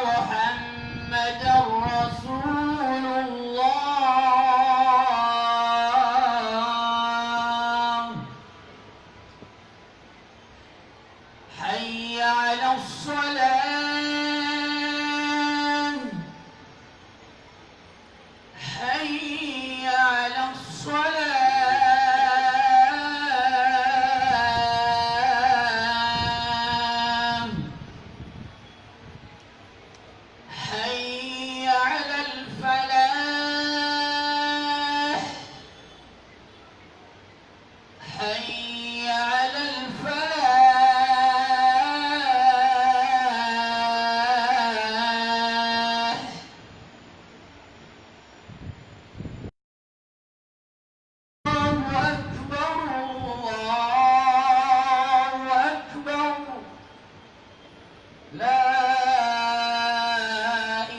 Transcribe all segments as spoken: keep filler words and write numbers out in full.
محمد رسول الله. حي على الصلاة. حي على الصلاة. حي على الفلاح. حي على الفلاح. الله أكبر، الله أكبر. لا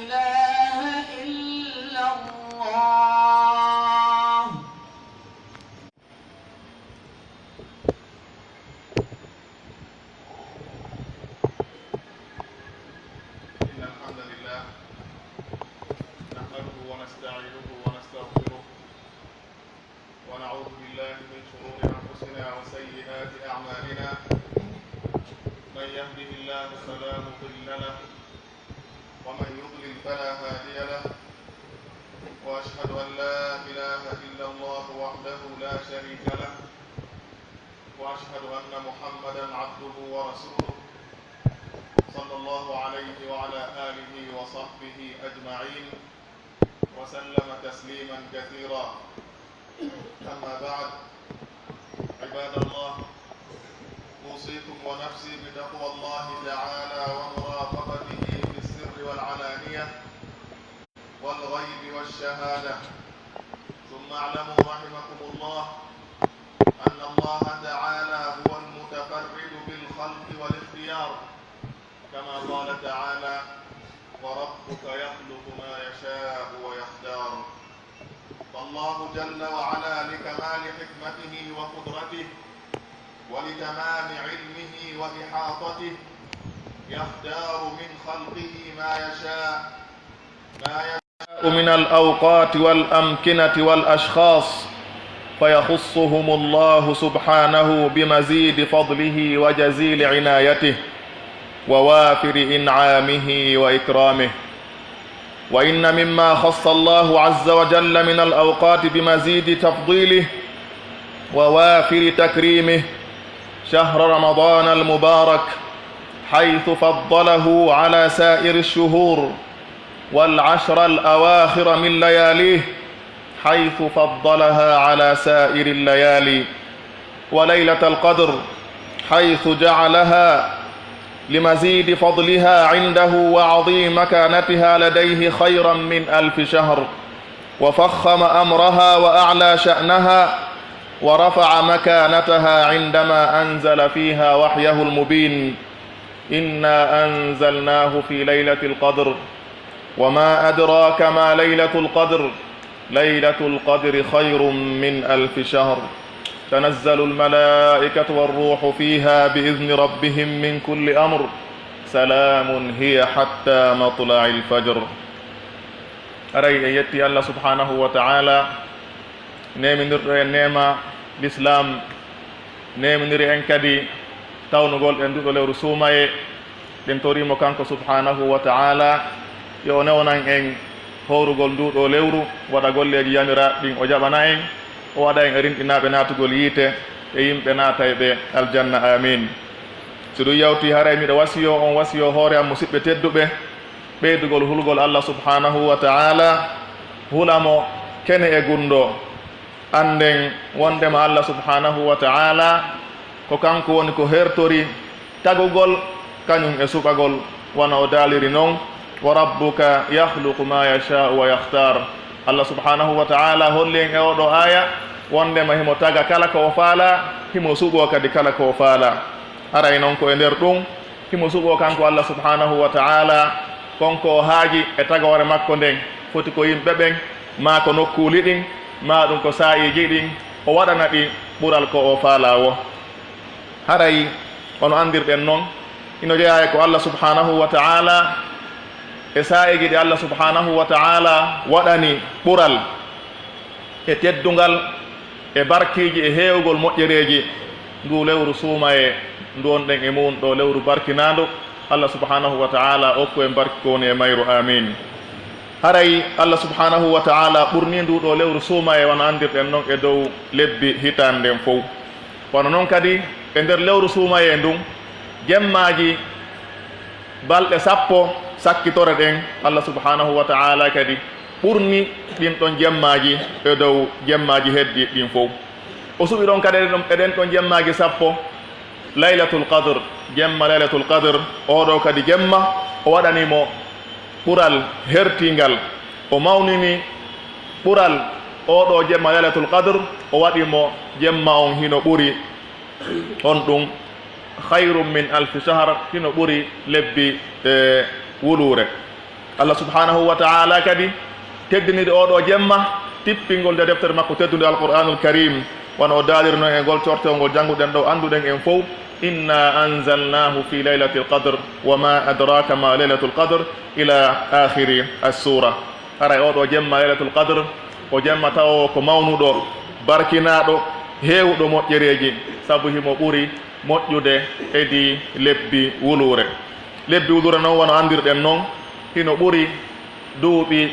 إله إلا الله. إن الحمد لله نحمده ونستعينه ونستغفره ونعوذ بالله من شرور أنفسنا وسيئات أعمالنا. من يهده الله فلا مضل له ومن يضلل فلا هادي له. وأشهد أن لا إله إلا الله وحده لا شريك له. وأشهد أن محمدا عبده ورسوله، صلى الله عليه وعلى آله وصحبه أجمعين، وسلم تسليما كثيرا. أما بعد، عباد الله، أوصيكم ونفسي بتقوى الله تعالى ومراقبته في السر والعلانية والغيب والشهادة. ثم اعلموا رحمكم الله أن الله تعالى هو المتفرد بالخلق والاختيار، كما قال تعالى: "وربك يخلق ما يشاء ويختار". فالله جل وعلا لكمال حكمته وقدرته ولتمام علمه وإحاطته يختار من خلقه ما يشاء، ما يشاء من الأوقات والأمكنة والأشخاص، فيخصهم الله سبحانه بمزيد فضله وجزيل عنايته ووافر إنعامه وإكرامه. وإن مما خص الله عز وجل من الأوقات بمزيد تفضيله ووافر تكريمه شهر رمضان المبارك، حيث فضله على سائر الشهور، والعشر الأواخر من لياليه، حيث فضلها على سائر الليالي، وليلة القدر، حيث جعلها لمزيد فضلها عنده وعظيم مكانتها لديه خيرا من ألف شهر، وفخم أمرها وأعلى شأنها، ورفع مكانتها عندما أنزل فيها وحيه المبين: "إنا أنزلناه في ليلة القدر، وما أدراك ما ليلة القدر، ليلة القدر خير من ألف شهر، تنزل الملائكة والروح فيها بإذن ربهم من كل أمر، سلام هي حتى مطلع الفجر". Haray en yetti Allah subhanahu wa ta'ala, neeminirɗo en neema Lislaam, neeminiri en kadi tawnugol en nduɗo lewru suumayee. Ɗen toriimo kanko subhanahu wa ta'ala yo o newnan en hoorugol nduɗo lewru, waɗa golleeji yamiraaɗi ɗin, o jaɓana en, o waɗa en e rinɗinaaɓe naatugol yiite e yimɓe naatayɓe aljanna. Aamiin. Si ɗun yawtii, haray miɗo wasiyoo on wasiyoo hoore am, musiɓɓe tedduɓe, ɓeydugol hulgol Allah subhanahu wa ta'ala, hula mo kene e gunndoo. Annden wonndema Allah subhanahu wa ta'ala ko kanko woni ko hertori tagugol, kañun e suɓagol, wano o daaliri non: "Wa rabbuka yakhluqu ma yasha'u wa yakhtar." Allah subhanahu wa ta'ala holli en e oo ɗoo aaya wonndema himo taga kala ko o faalaa, himo suɓoo kadi kala ko o faalaa. Haray non ko e nder ɗun, himo suɓoo kanko Allah subhanahu wa ta'ala kon ko o haaji e tagoore makko nden, foti ko yimɓe ɓen, maa ko nokkuuli ɗin, maa ɗun ko saa'iiji ɗin, o waɗana ɗi ɓural ko o faalaa woo. Haray, wano anndirɗen non, hino jeyaa e ko Allah subhanahu wa ta'ala E saa'iiji ɗi Allah subhaanahu wa ta'aala waɗani ɓural e teddungal e barkiiji e heewugol moƴƴereeji ndu lewru suumayee ndu wonɗen e mu'un ɗoo, lewru barkinaandu, Allah subhaanahu wa ta'aala okku en barki ko woni e mayru, aamiin. Haray Allah subhaanahu wa ta'aala ɓurnii ndu ɗoo lewru suumayee wano anndirɗen non e dow lebbi hitaande nden fow. Kono non kadi e nder lewru suumayee ndun, jemmaaji balɗe sappo sakkitore ɗen, Allah subhaanahu wa ta'aala kadi ɓurni ɗin ɗon jemmaaji e dow jemmaaji heddiiɗi ɗin fow. O suɓi ɗon kadi e ɗen, e ɗen ɗon jemmaaji sappo, Laylatul Qadr, jemma Laylatul Qadr, oo ɗoo kadi jemma, o waɗani mo ɓural hertiingal, o mawnini ɓural oo ɗoo jemma Laylatul Qadr, o waɗi mo jemma on hino ɓuri on ɗun, khayrun min alfi shahr, hino ɓuri lebbi, e, wuluure. Allah subhaanahu wa ta'aala kadi teddiniri oo ɗoo jemma, tippingol nde deftere makko teddunde Alqur'aanul Kariim, wano o daaliri non e ngol cortewol ngol jannguɗen ɗoo, annduɗen en fow, "Inna anzalnaahu fi laylatil qadr, wa ma adraka ma laylatul qadr," ila aakhiri as-suura. Haray oo ɗoo jemma Laylatul Qadr, o jemma tawo ko mawnuɗo, barkinaaɗo, heewuɗo moƴƴereeji, sabu himo ɓuri moƴƴude e ɗii lebbi wuluure. Lebbi wuluure non, wano anndirɗen non, hino ɓuri duuɓi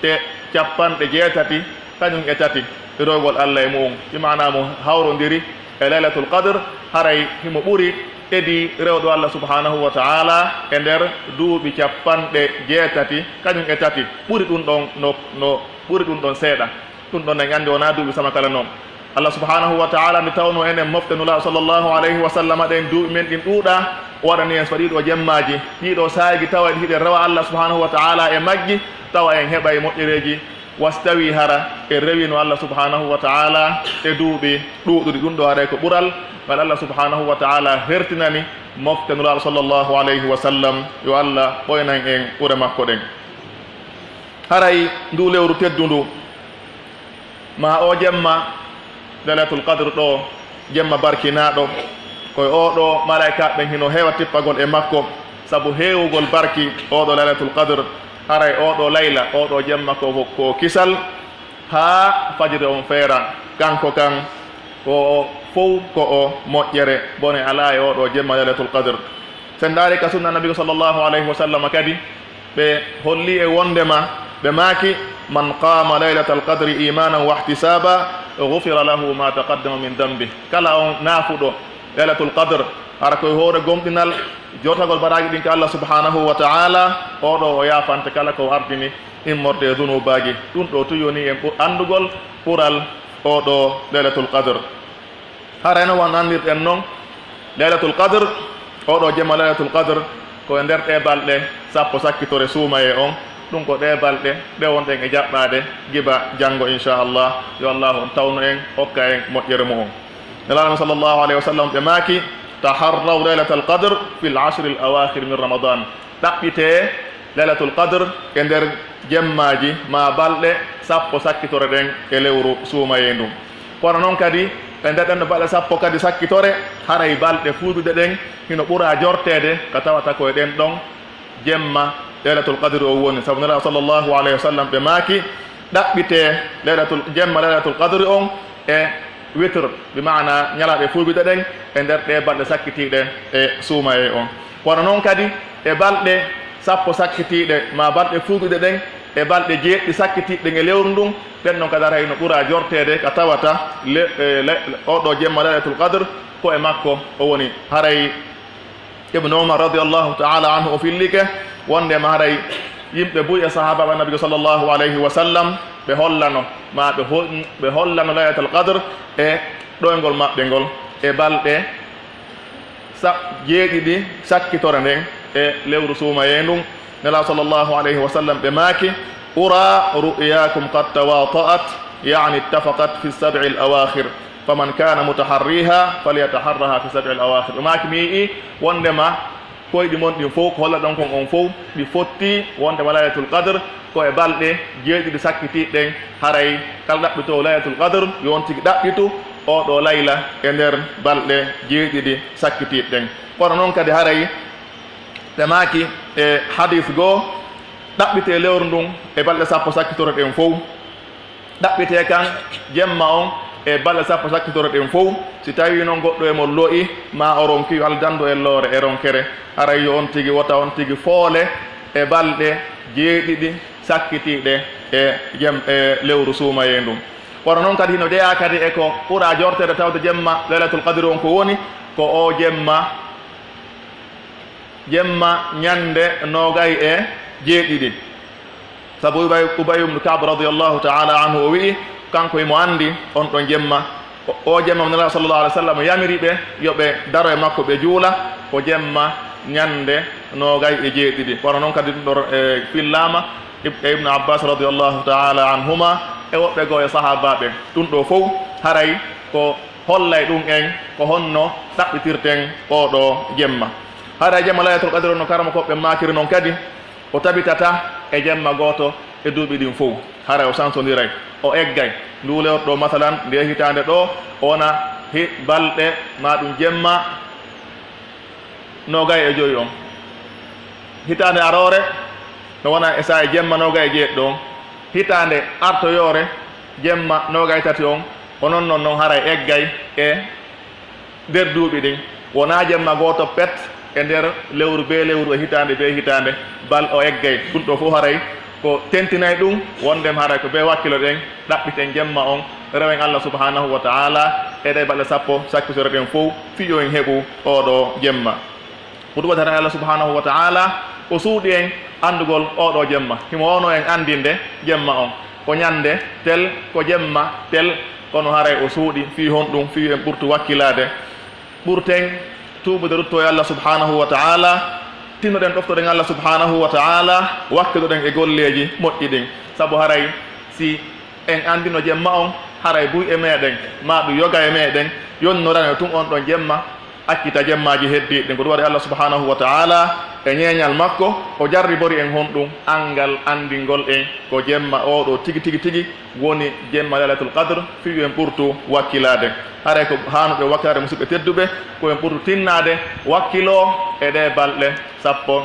te capanɗe jeetati kañun e tati rewgol Allah e mu'un. Ɗi maanaa mo hawrondiri e Laylatul Qadr, haray himo ɓuri e ɗii rewɗo Allah subhaanahu wa ta'aala e nder duuɓi capanɗe jeetati kañun e tati. Ɓuri ɗun ɗon no, no, ɓuri ɗun ɗon seeɗa. Ɗun ɗon en anndi wonaa duuɓi sama kala non. Allah subhaanahu wa ta'aala nde tawnoo enen mofte Nulaaɗo sallallahu alayhi wa sallam ɗen duuɓi men ɗin ɗuuɗaa, o waɗani en so ɗii ɗoo jemmaaji, ɗii ɗoo saa'iiji tawa en hiɗen rewa Allah subhaanahu wa ta'aala e majji, tawa en heɓay moƴƴereeji. Wa si tawii hara en rewiino Allah subhaanahu wa ta'aala e duuɓi ɗuuɗuɗi, ɗun ɗoo haray ko ɓural ngal Allah subhaanahu wa ta'aala hertinani mofte Nulaaɗo sallallahu alayhi wa sallam, yo Allah ɓoynan en ɓure makko ɗen. Haray nduu lewru teddundu, maa oo jemma Laylatul Qadr ɗoo, jemma barkinaaɗo, ko e oo ɗoo malaa'ikaaɓe ɓen hino heewa tippagol e makko, sabu heewugol barki oo ɗoo Laylatul Qadr. Haray oo ɗoo layla, oo ɗoo jemma ko, ko kisal, haa fajiri on feera. Kanko kan, ko o fow ko o moƴƴere, bone alaa e oo ɗoo jemma Laylatul Qadr. Sen ndaari ka sunna Nabi sallallahu alayhi wa sallam kadi, ɓe holli e wondema, ɓe maaki, "Man qaama laylatal qadri imanan wa ihtisaba, ghufira lahu ma taqaddama min dambi." Kala on naafuɗo Laylatul Qadr, hara ko e hoore gomɗinal, jortagol baraaji ɗin ka Allah subhanahu wa ta'ala, oo ɗoo o yaafante kala ko o ardini immorde e dunuubaaji. Ɗun ɗoo tun yoni en ɓu-, anndugol ɓural oo ɗoo Laylatul Qadr. Haray no wano anndirɗen non, Laylatul Qadr, oo ɗoo jemma Laylatul Qadr, ko e nder ɗee balɗe sappo sakkitore suumayee on. Ɗun ko ɗee balɗe ɗe wonɗen e jaɓɓaade giba janngo, inchallah. Yo Allaahu on tawnu en, hokka en moƴƴere mu'un. Nelaaɗo men sallallahu alayhi wa sallam ɓe maaki, "Taharraw Laylatal Qadr fil ashril awaakhir min Ramadan." Ɗaɓɓitee Laylatul Qadr e nder jemmaaji maa balɗe sappo sakkitore ɗen e lewru suumayee ndun. Kono non kadi, e nder ɗen ɗon balɗe sappo kadi sakkitore, haray balɗe fuuɓiɗe ɗen hino ɓura jorteede ka tawata ko e ɗen ɗon jemma Laylatul Qadr on woni. Sabu Nelaaɗo sallallahu alayhi wa sallam ɓe maaki, ɗaɓɓitee Laylatul, jemma Laylatul Qadr on e witr, bi maana ñalaaɗe fuuɓiɗe ɗen e nder ɗee balɗe sakkitiiɗe e suumayee on. Kono non kadi e balɗe sappo sakkitiiɗe, maa balɗe fuuɓiɗe ɗen e balɗe jeeɗiɗi sakkitiiɗe ɗen e lewru ndun, ɗen non kadi haray no ɓura jorteede ka tawata le-, e le-, oo ɗoo jemma Laylatul Qadr ko e makko o woni. Haray Ibnu Umar radiyallahu ta'ala anhu o fillike wondema haray yimɓe buy e sahaabaaɓe Annabi sallallahu alayhi wa sallam ɓe hollano, maa ɓe hol-, ɓe hollano Laylatal Qadr e ɗoyngol maɓɓe ngol e balɗe sa-, jeeɗiɗi sakkitore nden e lewru suumayee ndun. Nelaaɗo sallallahu alayhi wa sallam ɓe maaki, "Ura ru'yakum qad tawata'at, ya'ni ittafaqat fi sab'il awaakhir. Faman kana mutaharriha falyataharraha fi sab'il awaakhir." Ɓe maaki, "Mi yi'i wondema koyɗi mon ɗin fow, ko holloɗon kon on fow, ɗi fotti wondema Laylatul Qadr ko e balɗe jeeɗiɗi sakkitiiɗe ɗen. Haray kala ɗaɓɓitoowo Laylatul Qadr, yo on tigi ɗaɓɓitu oo ɗoo layla e nder balɗe jeeɗiɗi sakkitiiɗe ɗen." Kono non kadi haray ɓe maaki e hadiis goo, Ɗaɓɓitee lewru ndun e balɗe sappo sakkitoro ɗen fow. Ɗaɓɓitee kan jemma on e balɗe sappo sakkitoro ɗen fow. Si tawii non goɗɗo e mon lo'i, maa o ronki, yo Alla dandu en loore e ronkere. Haray yo on tigi, wota on tigi foole e balɗe jeeɗiɗi sakkitiiɗe e jem-, e lewru suumayee ndun. Kono non kadi hino jeyaa kadi e ko ɓura jorteede tawde jemma Laylatul Qadri on ko woni, ko oo jemma jemma ñande noogay e jeeɗiɗi. Sabu Ubay, Ubay ibn Ka'b radiyallahu ta'ala anhu, o wi'i, kanko himo anndi on ɗon jemma. O, o jemma, Nelaaɗo sallallahu alaihi wasallam yamiri ɓe yo ɓe daro e makko, ɓe juula, ko jemma ñande noogay e jeeɗiɗi. Kono non kadi ɗum ɗo, e, fillaama Ib-, e Ibn Abbas radiyallahu ta'ala anhuma e woɓɓe goo e sahaabaaɓe. Ɗum ɗo fow haray ko hollay ɗum en ko honno ɗaɓɓitirten oo ɗoo jemma. Haray jemma Laylatul Qadr no karamokooɓe maakiri non kadi, o tabitata e jemma gooto e duuɓi ɗin fow. Haray o sansondiray, o eggay. Nduu lewru ɗoo, masalan, ndee hitaande ɗoo, o wona hi-, balɗe maa ɗum jemma noogay e jowi on. Hitaande aroore no wona e saa'i jemma noogay e jeeɗiɗo on. Hitaande artoyoore jemma noogay e tati on. Onon non, non haray eggay e nder duuɓi ɗin. Wonaa jemma gooto pet e nder lewru bee lewru, e hitaande bee hitaande, bal o eggay. Ɗum ɗoo fow haray ko tentinay ɗum, wonndema haray ko bee wakkiloɗen, ɗaɓɓiten jemma on, rewen Allah subhanahu wa ta'ala e ɗee balɗe sappo sakkitoro ɗen fow, fii yo en heɓu oo ɗoo jemma. Ko ɗum waɗi haray Allah subhanahu wa ta'ala o suuɗi en anndugol oo ɗoo jemma. Himo wonoo en anndinde jemma on. Ko ñande tel, ko jemma tel, kono haray o suuɗi fii honɗum, fii en ɓurtu wakkilaade. Ɓurten tuubude, ruttoo e Allah subhanahu wa ta'ala, tinnoɗen ɗoftoɗen Allah subhanahu wa ta'ala, wakkiloɗen e golleeji moƴƴi ɗin. Sabu haray si en anndino jemma on, haray buy e meɗen, maa ɗum yoga e meɗen, yonnorano tun on ɗon jemma, accita jemmaaji heddiiɗi ɗin. Ko ɗum waɗi Allah subhanahu wa ta'ala e ñeeñal makko, o jarribori en honɗum? Anngal anndingol en ko jemma oo ɗoo tigi, tigi, tigi woni jemma Laylatul Qadr, fii yo en ɓurtu wakkilaade. Haray ko haanuɓe wakkilaade, musidɓe tedduɓe, ko en ɓurtu tinnaade, wakkiloo e ɗee balɗe sappo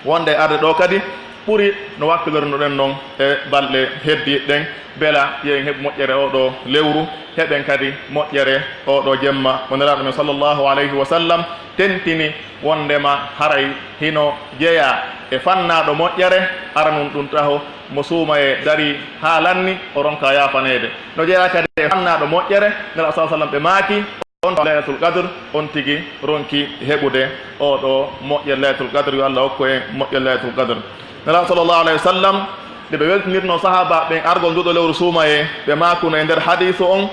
wonde e arde ɗoo kadi, ɓuri no wakkilornoɗen non e balɗe heddiiɗe ɗen. Bela yo en heɓu moƴƴere oo ɗoo lewru, heɓen kadi moƴƴere oo ɗoo jemma mo Nelaaɗo men sallallahu alayhi wa sallam tentini wondema haray hino jeyaa e fannaaɗo moƴƴere, aranun ɗun taho, mo suumayee darii haa lanni, o ronka yaafaneede. No jeyaa kadi e fannaaɗo moƴƴere, Nelaaɗo sallallahu alayhi wa sallam ɓe maaki, on Laylatul Qadr, on tigi ronki heɓude oo ɗoo moƴƴere Laylatul Qadr, yo Allah hokku en moƴƴere Laylatul Qadr. Nelaaɗo sallallahu alayhi wa sallam, nde ɓe weltinirnoo sahaabaaɓe ɓen argol nduu ɗoo lewru suumayee, ɓe maakuno e nder hadiisu on,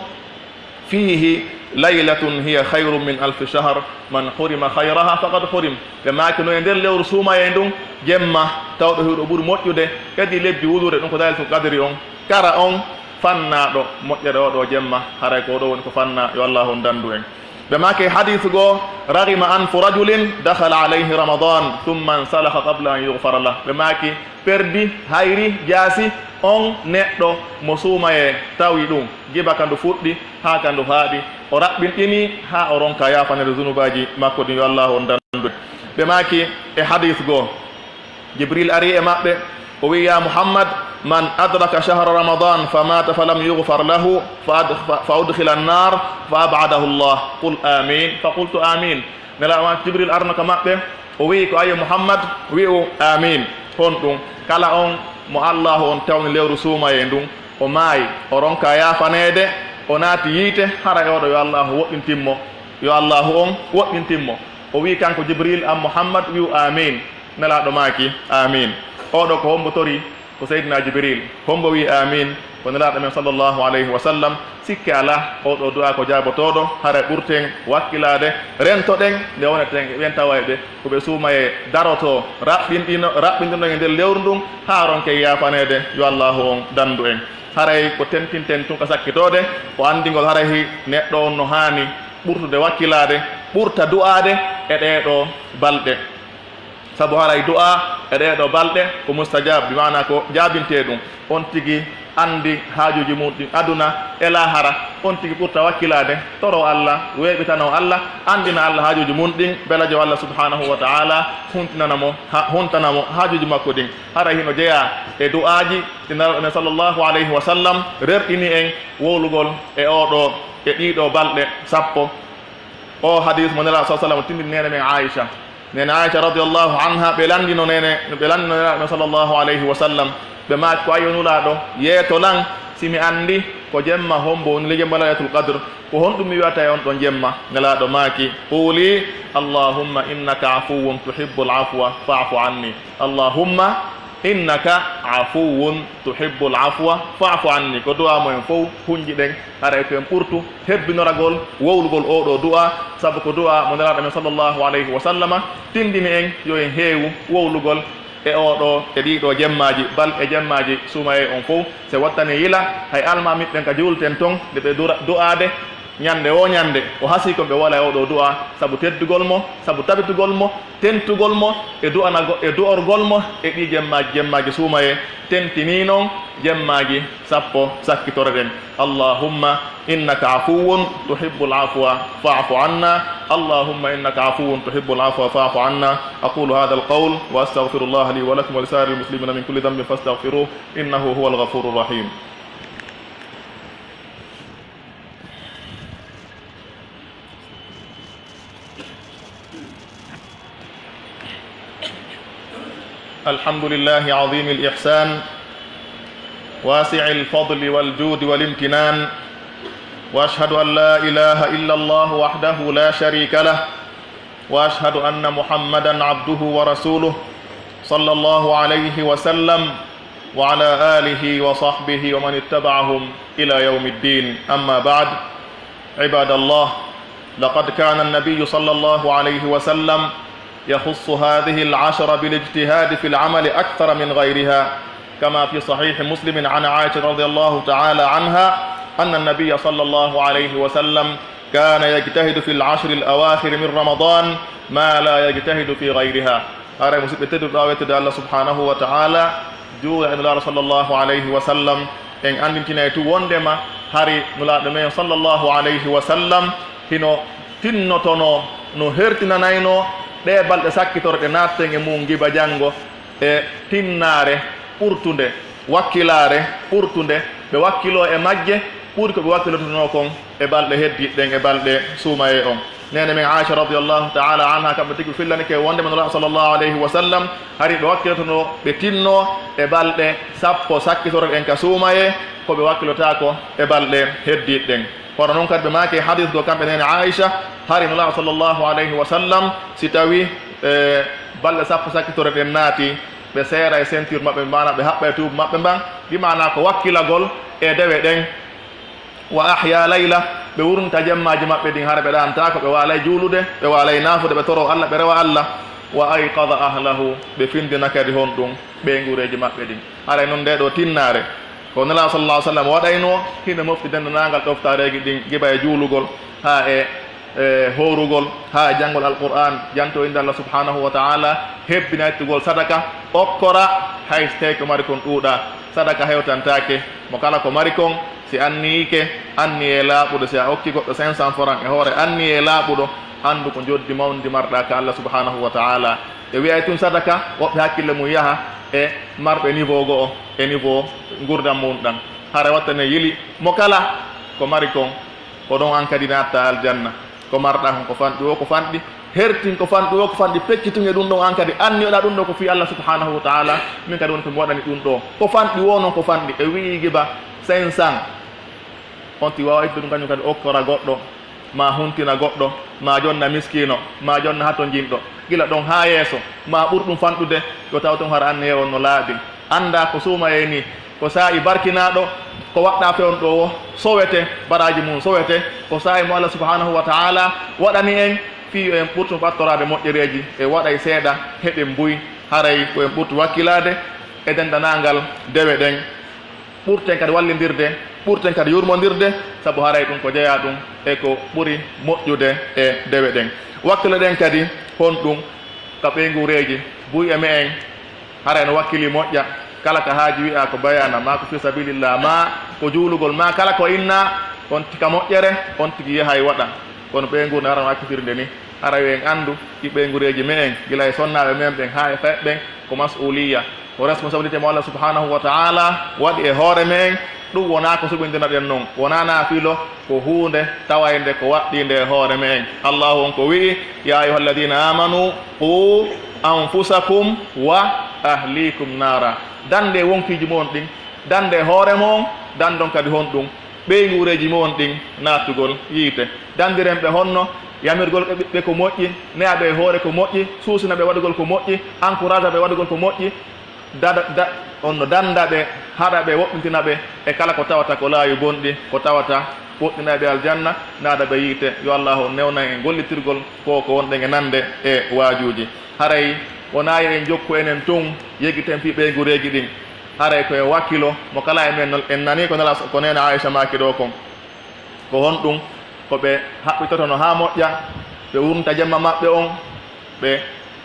"Fiihi laylatun hiya khayrun min alfi shahr, man hurima khayraha faqad hurim." Ɓe maakino e nder lewru suumayee ndun, jemma tawɗo hiɗo ɓuri moƴƴude kadi lebbi wulure, ɗum ko Laylatul Qadri on. Kara on fannaaɗo moƴƴere oo ɗoo jemma, haray ko oo ɗoo woni ko fannaa, yo Allaahu on dandu en. Ɓe maaki e hadiisu goo, "Raghima anfu rajulin dakhala alayhi Ramadan, thumma insalakha qabla an yughfara lah." Ɓe maaki, perdi, hayri, jaasi, on neɗɗo mo suumayee tawi ɗum, giba ka ndu fuɗɗi haa ka ndu haaɗi, o raɓɓinɗini haa o ronka yaafaneede zunubaaji makko ɗin, yo Allaahu on dandu en. Ɓe maaki e hadiis goo, Jibril ari e maɓɓe, o wi'i, "Ya Muhammad, man adraka shahra Ramadan fa mata fa lam yughfar lahu fa ad-, fa, fa udkhila an-nar fa ab'adahu Allah. Qul amin." Fa qultu amin. Nelaaɗo Jibril arno ka maɓɓe, o wi'i ko, "Ayyo Muhammad, wi'u amin." Honɗum? Kala on mo Allaahu on tawni lewru suumayee ndun, o maayi, o ronka yaafaneede, o naati yiite, haray oo ɗoo yo Allaahu woɗɗintin mo, yo Allaahu on woɗɗintin mo. O wi'i kanko Jibril, "An Muhammad, wi'u amin." Nelaaɗo maaki, "Amin." Oo ɗoo ko hombo tori? Ko Seydina Jibril. Hombo wi'i amin? Ko Nelaaɗo men sallallahu alayhi wa sallam. Sikke alaa, oo ɗoo du'aa ko jaabotooɗo, haray ɓurten wakkilaade, rentoɗen nde woneten e ɓen tawayɓe ko ɓe suumayee darotoo, raɓɓinɗino, raɓɓinɗino e nder lewru ndun, haa ronken yaafaneede, yo Allaahu on dandu en. Haray ko tentinten tun ka sakkitoode, ko anndingol haray neɗɗo on no haani ɓurtude wakkilaade, ɓurta du'aade e ɗee ɗoo balɗe. Sabu haray du'aa e ɗee ɗoo balɗe ko mustajab, bi maana ko jaabintee ɗum. On tigi anndi haajuuji mun ɗin aduna e laahara, on tigi ɓurta wakkilaade, toroo Alla, weeɓitanoo Alla, anndina Alla haajuuji mun ɗin, belajo Alla subhaanahu wa ta'ala huntinana mo, ha, huntana mo haajuuji makko ɗin. Haray hino jeyaa e du'aaji ɗi Nelaaɗo men sallallahu alayhi wa sallam rerɗini en wowlugol e oo ɗoo, e ɗii ɗoo balɗe sappo. Oo hadiis mo Nelaaɗo sallallahu alayhi wa sallam tindini neene men Aisha. Neene Aisha radiyallahu anha, ɓe lanndino neene, ɓe lanndino Nelaaɗo men sallallahu alayhi wa sallam. Ɓe maaki ko, "Ayyo Nulaaɗo, yeeto lan si mi anndi ko jemma hombo woni le jemma Laylatul Qadr, ko honɗum mi wi'ata e on ɗon jemma?" Nelaaɗo maaki, "Quuli, Allahumma innaka afuwwun tuhibbul afwa fa'fu anni." Allahumma innaka afuwwun tuhibbul afwa fa'fu anni. Ko du'aa mo en fow hunji ɗen, haray ko en ɓurtu hebbinoragol wowlugol oo ɗoo du'aa, sabu ko du'aa mo Nelaaɗo men sallallahu alayhi wa sallama tindini en yo en heewu wowlugol e oo ɗoo, e ɗii ɗoo jemmaaji, bal e jemmaaji suumayee on fow. Si wattanii yila, hay almaamiiɓe ɓen ka juulten ton, nde ɓe dura-, du'aade, ñannde woo ñannde, o hasii kon ɓe wowla e oo ɗoo du'aa, sabu teddugol mo, sabu tabitugol mo, tentugol mo e du'anago-, e du'orgol mo e ɗii jemmaaji, jemmaaji suumayee, tentinii non jemmaaji sappo sakkitore ɗen. Allahumma innaka afuwwun tuhibbul afwa fa'fu anna. Allahumma innaka afuwwun tuhibbul afwa fa'fu anna. أقول هذا القول وأستغفر الله لي ولكم ولسائر المسلمين من كل ذنب فاستغفروه إنه هو الغفور الرحيم. الحمد لله عظيم الإحسان واسع الفضل والجود والامتنان، وأشهد أن لا إله إلا الله وحده لا شريك له، وأشهد أن محمدا عبده ورسوله، صلى الله عليه وسلم، وعلى آله وصحبه ومن اتبعهم إلى يوم الدين. أما بعد، عباد الله، لقد كان النبي صلى الله عليه وسلم يخص هذه العشر بالاجتهاد في العمل أكثر من غيرها، كما في صحيح مسلم عن عائشة رضي الله تعالى عنها أن النبي صلى الله عليه وسلم كان يجتهد في العشر الأواخر من رمضان ما لا يجتهد في غيرها. Haray, musiɓɓe tedduɓe, ɓaawo yettude Allah subhanahu wa ta'ala, juula e Nulaaɗo sallallahu alayhi wa sallam, en anndintinay tun wonndema hari Nulaaɗo men sallallahu alayhi wa sallam hino tinnotonoo, no hertinanaynoo ɗee balɗe sakkitorɗe naatten e mun giba janngo, e tinnaare ɓurtunde, wakkilaare ɓurtunde, ɓe wakkiloo e majje ɓuri ko ɓe wakkilotonoo kon e balɗe heddiiɗe ɗen, e balɗe suumayee on. Neene men Aisha radiyallahu ta'ala anha, kamɓe tigi fillanike wonndema Nulaaɗo sallallahu alayhi wa sallam, hari ɓe wakkilotonoo, ɓe tinnoo e balɗe sappo sakkitoro ɗen ka suumayee, ko ɓe wakkilotaako e balɗe heddiiɗe ɗen. Kono non kadi ɓe maaki e hadiis goo kamɓe neene Aisha, hari Nulaaɗo sallallahu alayhi wa sallam, si tawii, e, balɗe sappo sakkitoro ɗen naati, ɓe seera e ceinture maɓɓe, maanaa ɓe haɓɓa e tuubu maɓɓe mban, bi maanaa ko wakkilagol e dewe ɗen. Wa ahya layla, ɓe wurnita jemmaaji maɓɓe ɗin, hara ɓe ɗaantaako, ɓe waalay juulude, ɓe waalay naafude, ɓe toroo Alla, ɓe rewa Alla. Wa ayqada ahlahu, ɓe findina kadi honɗun? Ɓeynguureeji maɓɓe ɗin. Haray non ndee ɗoo tinnaare, ko Nelaaɗo sallallahu alaihi wasallam waɗaynoo, hino mofti denndaangal ɗoftaareeji ɗin, giba e juulugol, haa e, e hoorugol, haa e janngol Alqur'aan, janto innde Allah subhanahu wa ta'ala, hebbina ittugol sadaka, okkora, hay si tawii ko mari kon ɗuuɗaa. Sadaka hewtantaake mo kala ko mari kon, si anniyike, anniyee laaɓuɗo, si a okki goɗɗo cinq cents francs e hoore anniyee laaɓuɗo, anndu ko njoddi mawndi marɗaa ka Allah subhanahu wa ta'ala. Ɓe wi'ay tun sadaka, woɓɓe hakkille mun yaha e marɓe niveau go'o, e niveau ngurndan mun ɗan. Hara watta ne yili mo kala ko mari kon, ko ɗon an kadi natta aljanna. Ko marɗaa kon ko fanɗi woo ko fanɗi, hertin ko fanɗi woo ko fanɗi, peccitun e ɗun ɗon an kadi, anniyoɗaa ɗun ɗoo ko fii Allah subhanahu wa ta'ala, min kadi woni ko mi waɗani ɗun ɗoo. Ko fanɗi woo non ko fanɗi, e wi'i giba cinq cents. On tigi waawa ittude ɗun kañun kadi okkora goɗɗo, maa huntina goɗɗo, maa jonna miskiino, maa jonna hatonjinɗo. Gila ɗon haa yeeso, maa ɓur ɗun fanɗude, yo taw ton hara anniyee on no laaɓi. Anndaa ko suumayee nii, ko saa'i barkinaaɗo, ko waɗɗaa fewndo ɗoo woo, sowete, baraaji mun sowete, ko saa'i mo Allah subhanahu wa ta'ala waɗani en, fii yo en ɓurtu ɓattoraade moƴƴereeji, e waɗay seeɗa, heɗen buy, haray ko en ɓurtu wakkilaade e denndaangal dewe ɗen. Ɓurten kadi wallindirde, ɓurten kadi yurmondirde, sabu haray ɗun ko jeyaa ɗun e ko ɓuri moƴƴude e dewe ɗen. Wakkiloɗen kadi honɗun ka ɓeynguureeji, buy e me'en, haray no wakkilii moƴƴa, Kala ka haaji wi'aa ko bayaana, maa ko fii sabilillah, maa ko juulugol, maa kala ko innaa, on tigi ka moƴƴere, on tigi yahay waɗa. Kono ɓeynguure hara no accitiri nde ni, hara yo en anndu ɗi ɓeynguureeji me'en, gila e sonnaaɓe men ɓen haa e fayɓe ɓen, ko mas'uuliyya, ko responsabilité mo Allah subhanahu wa ta'ala waɗi e hoore me'en. Ɗum wonaa ko suɓindirɗen non, wonaa naafilo, ko huunde tawaynde ko waɗɗiinde e hoore me'en. Allahu on ko wi'i, "Yaa ayyuhal ladina amanu, qu anfusakum wa ahlikum naara." Dande wonkiiji mon ɗin, dande hoore mon, dandon kadi honɗum? Ɓeynguureeji mon ɗin naatugol yiite. Dandiren ɓe honno? Yamirgol ɓe ɓiɓɓe ko moƴƴi, ne'a ɓe e hoore ko moƴƴi, suusina ɓe waɗugol ko moƴƴi, encourage ɓe waɗugol ko moƴƴi, dada, da, on no danda ɓe, haɗa ɓe, woɗɗintina ɓe e kala ko tawata ko laawi bonɗi, ko tawata woɗɗinay ɓe aljanna, naada ɓe yiite. Yo Allaahu on newnan en gollitirgol ko, ko wonɗen e nande e waajuuji. Haray wonaa yo en jokku enen tun, yeggiten fii ɓeynguureeji ɗin. Haray ko en wakkilo, mo kala e men, en nanii ko Nela, ko neene Aisha maaki ɗoo kon. Ko honɗum? Ko ɓe haɓɓitotono haa moƴƴa, ɓe wurnta jemma maɓɓe on, ɓe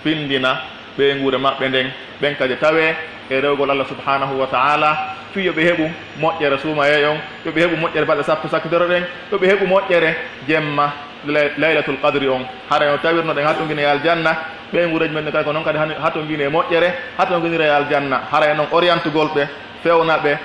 findina ɓeynguure maɓɓe nden, ɓen kadi tawee e rewgol Allah subhanahu wa ta'ala, fii yo ɓe heɓu moƴƴere suumayee on, yo ɓe heɓu moƴƴere balɗe sappo sakkitoro ɗen, yo ɓe heɓu moƴƴere jemma lay-, laylatul qadri on. Haray no tawirno ɗen hatongine e aljanna, ɓeynguureeji men ɗin kadi ko non kadi hani-, hatongine e moƴƴere, hatongine e aljanna. Haray non orientugol ɓe, fewna ɓe,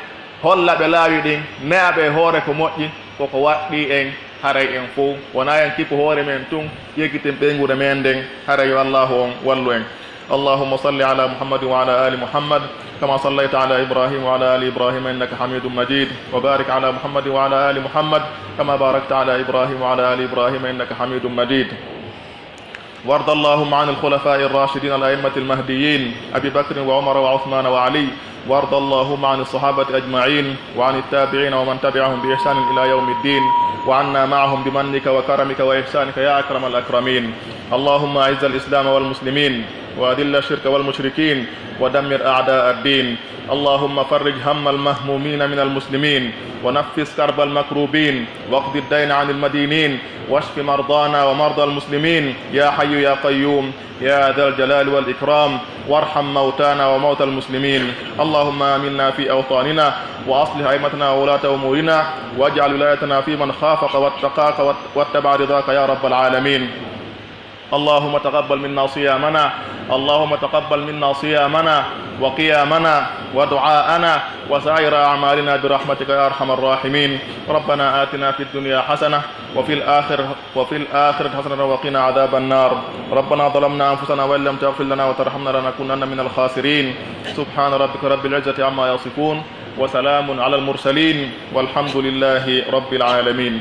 holla ɓe laawi ɗin, ne'a ɓe e hoore ko moƴƴi, ko ko waɗɗii en, haray en fow. Wonaa en kippu hoore men tun, yeggiten ɓeynguure men nden, haray yo Allaahu on wallu en. اللهم صل على محمد وعلى آل محمد كما صليت على إبراهيم وعلى آل إبراهيم إنك حميد مجيد، وبارك على محمد وعلى آل محمد كما باركت على إبراهيم وعلى آل إبراهيم إنك حميد مجيد. وارض اللهم عن الخلفاء الراشدين الأئمة المهديين أبي بكر وعمر وعثمان وعلي، وارض اللهم عن الصحابة أجمعين وعن التابعين ومن تبعهم بإحسان إلى يوم الدين، وعنا معهم بمنك وكرمك وإحسانك يا أكرم الأكرمين. اللهم أعز الإسلام والمسلمين، وأذل الشرك والمشركين، ودمر أعداء الدين. اللهم فرج هم المهمومين من المسلمين، ونفس كرب المكروبين، واقض الدين عن المدينين، واشف مرضانا ومرضى المسلمين، يا حي يا قيوم، يا ذا الجلال والإكرام، وارحم موتانا وموتى المسلمين. اللهم آمنا في أوطاننا، وأصلح أئمتنا وولاة أمورنا، واجعل ولايتنا في من خافك واتقاك وات-، واتبع رضاك يا رب العالمين. اللهم تقبل منا صيامنا، اللهم تقبل منا صيامنا وقيامنا ودعاءنا وسائر أعمالنا برحمتك يا أرحم الراحمين. ربنا آتنا في الدنيا حسنة وفي الآخرة، وفي الآخرة حسنة وقنا عذاب النار. ربنا ظلمنا أنفسنا وإن لم تغفر لنا وترحمنا لنكونن من الخاسرين. سبحان ربك رب العزة عما يصفون، وسلام على المرسلين، والحمد لله رب العالمين.